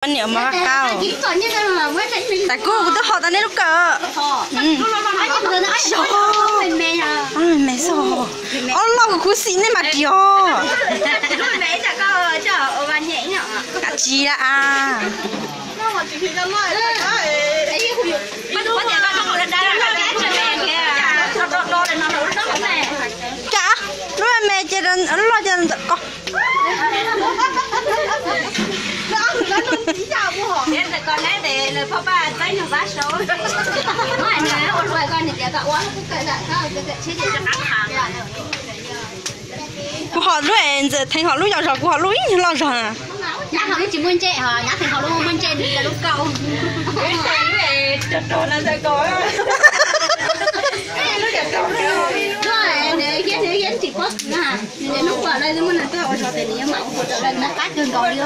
Poj niam mos qab qab. Tas kuv, kuv twb hom tas nej lub kawm. Me xwb. Ob loj kuv khuv xim nej mas kiag. Kam tsis a. Cas lub me ces loj ces ntawm ko. Kuv hom lub es Ntxawm Theev hom lub yau zog, kuv hom lub ib nyuag loj zog na. Nyab hom lub tsis muaj ntsej, nyab Theev hom lub muaj ntsej nws yog lub kauj. Nws thiab nws thiab tsis paub na, nws hnub qua lawv muaj neeg tuaj ua zog ces nws yuav mam ua ua rau lawv nqa qab kawg nkaus li.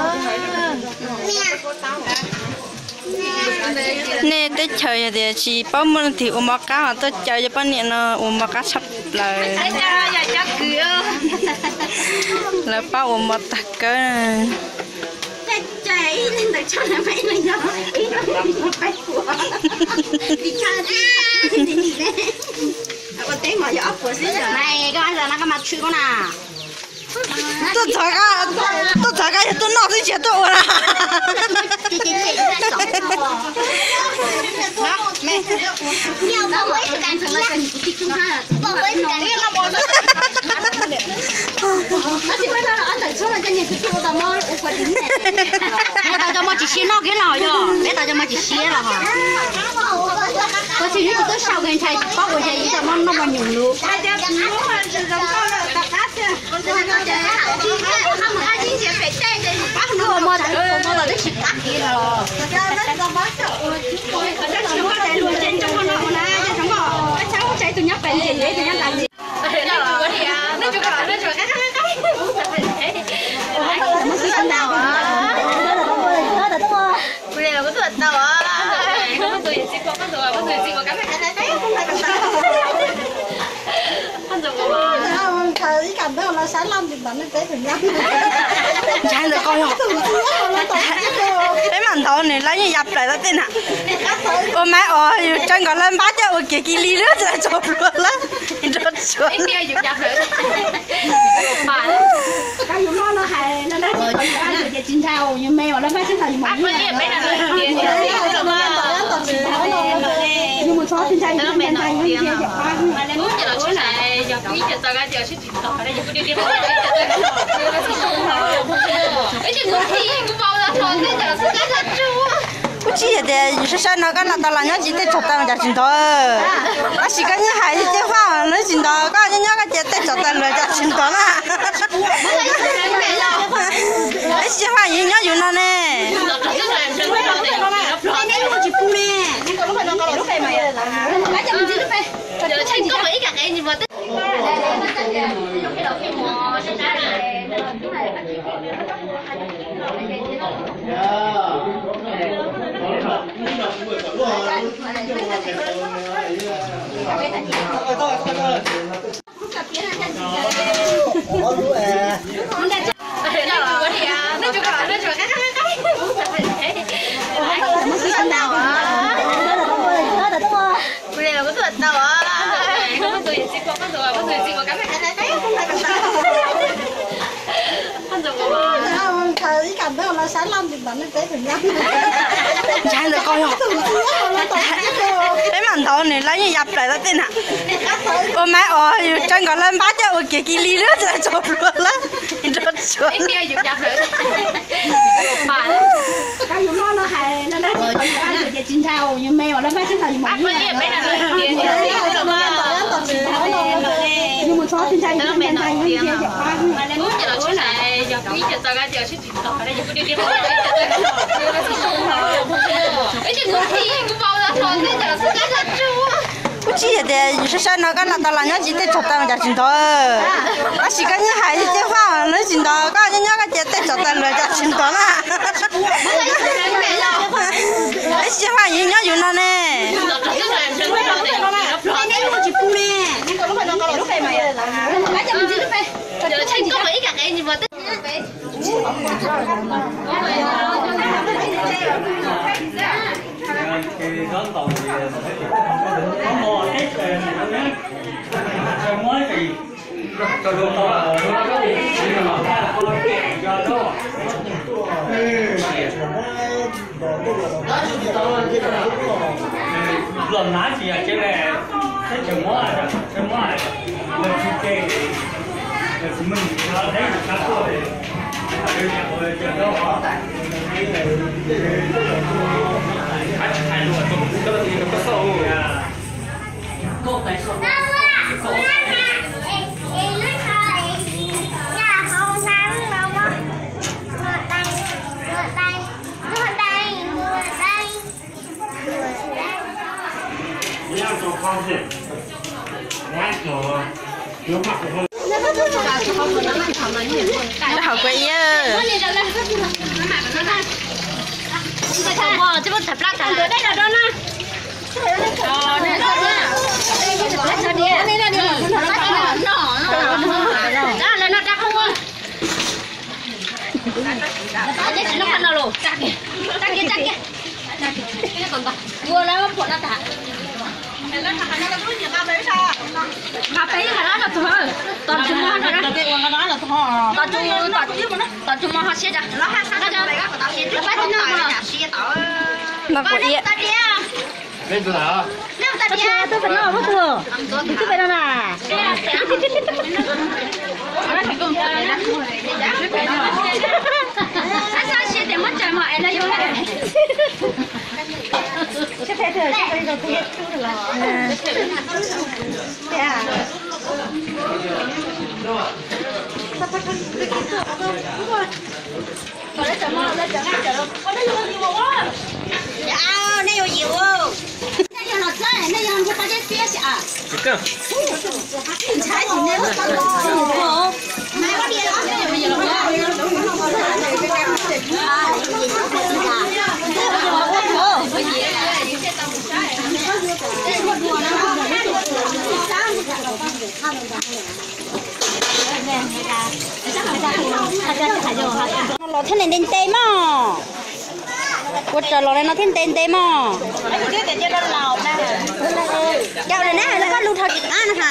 Nej teb chaws yog tias tsis paub muaj leej twg ua mov qab los tuaj caw cov poj niam no ua mov qab tshaj plaws. Lawv pab ua mov tag kawg. Tuaj txog, tuaj txog koj yog tuaj noj xwb tsis yog tuaj ua na. Tau cov mov tsis siab noj kiag los yog peb tau cov mov tsis siab los. Ua tsis hnub kuv twb sau kiag ntshai tsis paub ua cas ib tau mov noj mov nyuam lus. Ntshai ntawm koj yog. Peb mam ntaus nws lawv yeej ya plaws tau tej na. Ua maiv os, yus tsawv nkaus lawv npab coj ua kiag kiag li lawm txawm tsaus pluas lawm. Nrog tsuav. Kuv tsis yog tias yus saib saib no koj los tau los nyob tsis tej tsov taw cas tsis ntov. Tab sis koj nyob hais Ceeb Faj lawv tsis ntov, koj nyob nyob koj ces tej tsov taw lawv cas tsis ntov na. Ceeb Faj yus nyob yus no ne. Ntshai ntawm koj yog. Peb mam ntaus nws lawv yeej ya plaws tau tej na. Ua maiv os, yus tsawv nkaus lawv npab coj ua kiag kiag li lawm txawm tsaus pluas lawm. Nrog tsuav. Kuv tsis yog tias yus saib saib no koj los tau los nyob tsis tej tsov taw cas tsis ntov. Tab sis koj nyob hais Ceeb Faj lawv tsis ntov, koj nyob nyob koj ces tej tsov taw lawv cas tsis ntov na. Ceeb Faj yus nyob yus no ne. Los nav tsis yog tsev le, teb chaws muab, tsev muab, lawv tsis ce, lawv tsis mw, lawv teb yus sab tuaj, lawv yam ua cov rau, hais lus tus koj xauj. Hauv kuv iab. Tos tsis muaj ho siab. Tos tsis muaj ho siab. Tos tsis muaj ho siab. Tos tsis muaj ho siab. Tus twg pem no na? Nej yuav yim ua. Los thiab ntev ntev mog. Ua raws los li no thiab ntev ntev mog. Yog li na, lawv koj lug dhau tsis qab na ha.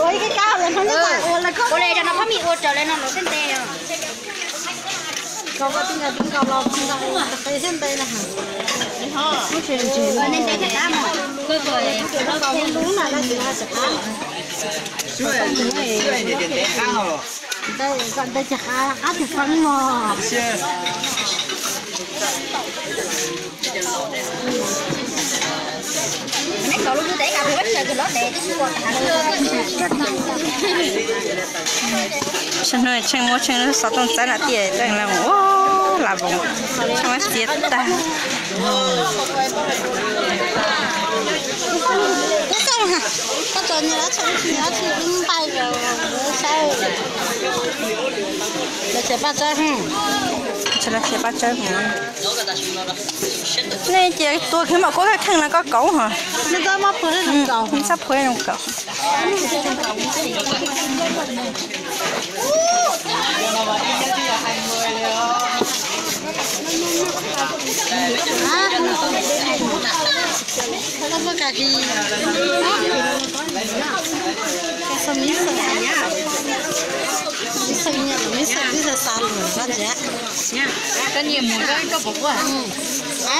Ua li no phob mis ua raws li no los thiab ntev. Ntawd ces qab tus feeb mog. Tsheej hnub tsheej muab tsheej lub xov tooj txaib na tiaj teej la mus ua la voos tsheej muab txiav tag. Koj tso nyias dab tsi nyias dab tsi ib nqaij saib. Lawv tseem paj tsawb, lawv tseem paj tsawb. Nej cia tua khwv mam kuab kheej no koj kauv hos. Nej txhob phuav zoo kauv.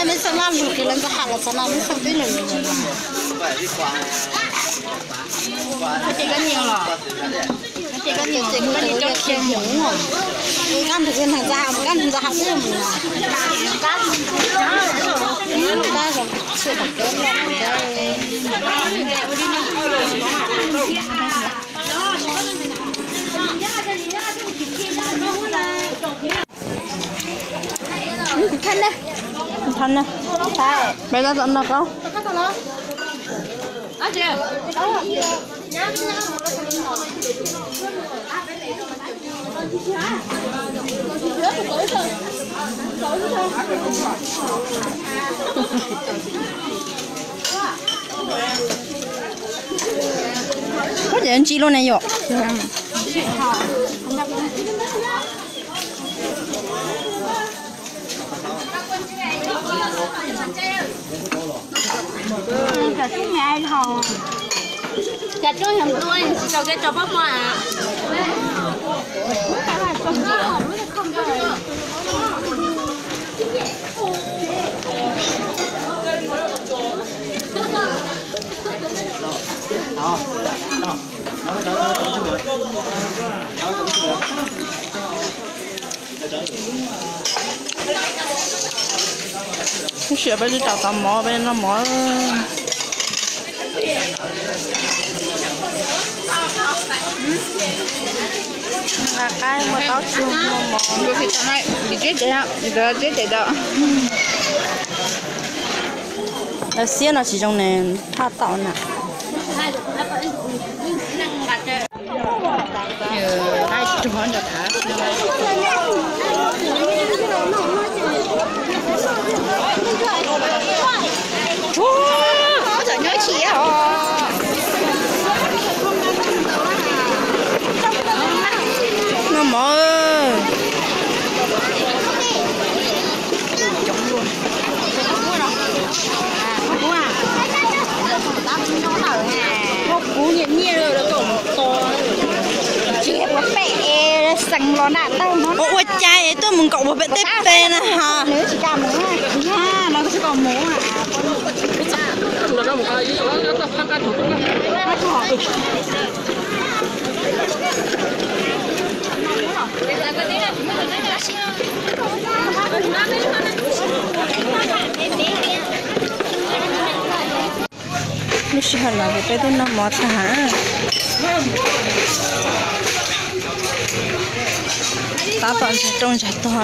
Meb xav laj lug kws lawv ntxhua has los txog no meb xav peb lug lug. Ces koj nyias los, ces koj nyias hmoov, koj ntug kws nag ntxhua has, koj ntxhua has twb yog mus. Thaum no, peb tab tom noj qaub. Koj ces ntsib lub ne yom. Cov rooj yog ntua, tsis tau kev tso pob mov. Lub sij hawm peb twb rau tau mov, peb noj mov. Nqa qaib muaj taub tsuag muaj mov. Lawv xiab no tsis zoo ne, thaj tau na. Noj mov. Kuv nyiam nyiam lawm, tsis puas pem es xeem los nram tag no. Ua cas es tuaj mus nkaum puas pem tej pem na ha. Lub sij hawm no ces peb twb noj mov tag. Tab tom ntsaig rooj ntsaig tog.